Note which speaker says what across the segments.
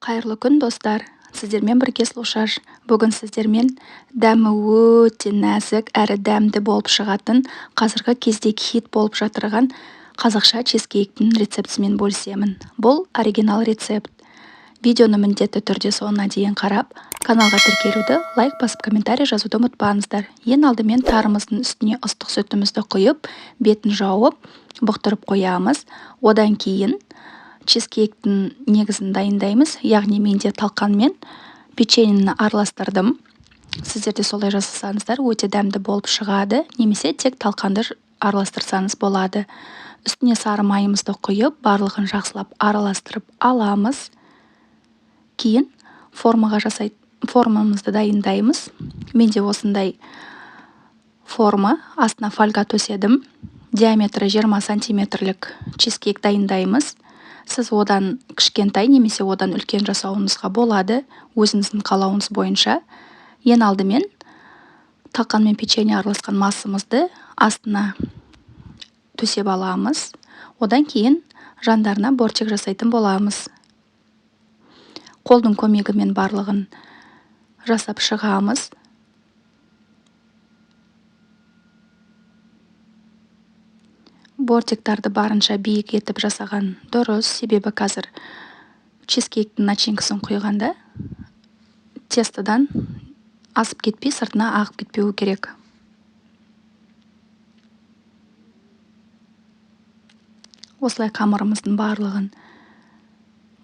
Speaker 1: Қайырлы күн, достар! Сіздермен бірге Сұлушаш. Бүгін сіздермен дәмі өте нәзік әрі дәмді болып шығатын, қазіргі кезде хит болып жатырған қазақша чизкейктің рецептісімен бөлісемін. Бұл оригинал рецепт. Видеоны міндетті түрде соңына дейін қарап, каналға тіркелуді, лайк басып, комментарий жазуды ұмытпаңыздар. Ең алдымен тарымыздың үстіне ыстық сүтімізді құйып, бетін жауып, бұқтырып қоямыз. Одан кейін чизкейктің негізін дайындаймыз, яғни менде талқан мен печеньені араластырдым. Сіздер де солай жасасаңыздар, өте дәмді болып шығады, немесе тек талқанды араластырсаңыз болады. Үстіне сары майымызды құйып, барлығын жақсылап араластырып аламыз. Кейін формамызды дайындаймыз. Менде осындай форма, астына фольга төседім. Диаметрі 20 сантиметрлік чизкейк дайындаймыз. Сіз одан кішкентай немесе одан үлкен жасауыңызға болады, өзіңіздің қалауыңыз бойынша. Ең алдымен талқан мен печенье араласқан массамызды астына төсеп аламыз. Одан кейін жандарына бортик жасайтын боламыз. Қолдың көмегімен барлығын жасап шығамыз. Бортиктарды барынша биік етіп жасаған дұрыс, себебі қазір чизкейктің начинкасын құйғанда тестодан асып кетпей, сыртына ағып кетпеуі керек. Осылай қамырымыздың барлығын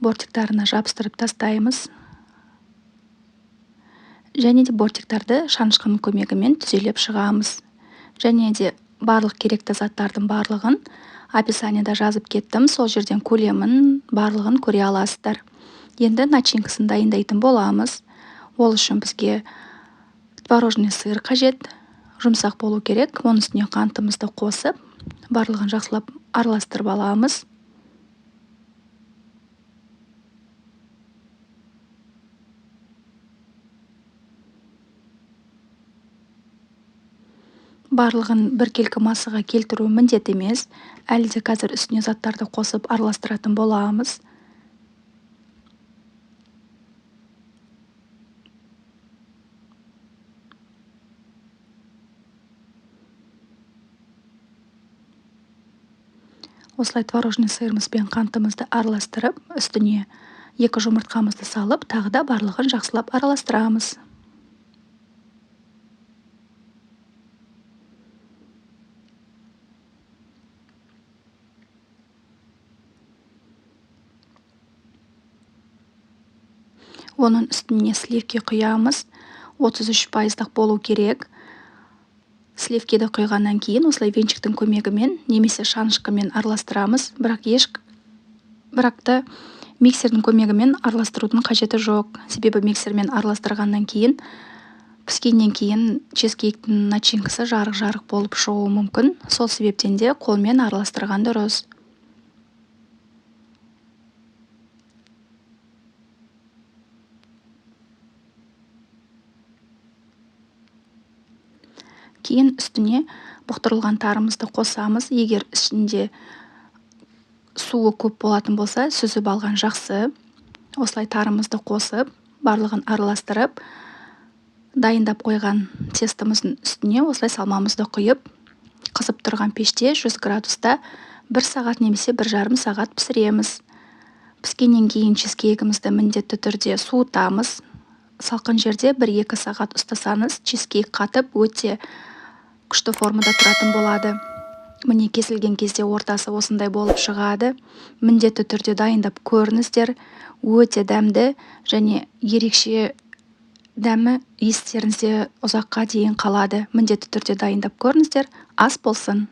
Speaker 1: бортиктарына жабыстырып тастаймыз. Және де бортиктарды шанышқының көмегімен түзелеп шығамыз. Және де барлық керекті заттардың барлығын описаниеда жазып кеттім, сол жерден көлемін барлығын көре аласыздар. Енді начинкасын дайындайтын боламыз. Ол үшін бізге творожный сыр қажет, жұмсақ болу керек. Оның үстіне қантымызды қосып, барлығын жақсылап араластырып аламыз. Барлығын біркелкі массаға келтіру міндет емес. Әлі де қазір үстіне заттарды қосып араластыратын боламыз. Осылай творожный сырымыз бен қантымызды араластырып, үстіне 2 жұмыртқамызды салып, тағы да барлығын жақсылап араластырамыз. Оның үстіне сливки құямыз. 33% болу керек. Сливкиді құйғаннан кейін осылай венчиктің көмегімен немесе шанышқымен араластырамыз. Бірақ та миксердің көмегімен араластырудың қажеті жоқ. Себебі миксермен араластырғаннан кейін, піскеннен кейін чизкейктің начинкасы жарық-жарық болып шығуы мүмкін. Сол себептен де қолмен араластырған дұрыс. Кейін үстіне бұқтырылған тарымызды қосамыз. Егер ішінде суы көп болатын болса, сүзіп алған жақсы. Осылай тарымызды қосып, барлығын араластырып, дайындап қойған тестомыздың үстіне осылай салмамызды құйып, қызып тұрған пеште 100 градуста 1 сағат немесе бір жарым сағат пісіреміз. Піскеннен кейін чизкейкімізді міндетті түрде суытамыз. Салқын жерде бір-екі сағат ұстасаңыз, чизкейк қатып, өте күшті формада тұратын болады. Міне, кесілген кезде ортасы осындай болып шығады. Міндетті түрде дайындап көріңіздер. Өте дәмді және ерекше дәмі естеріңізде ұзаққа дейін қалады. Міндетті түрде дайындап көріңіздер. Ас болсын.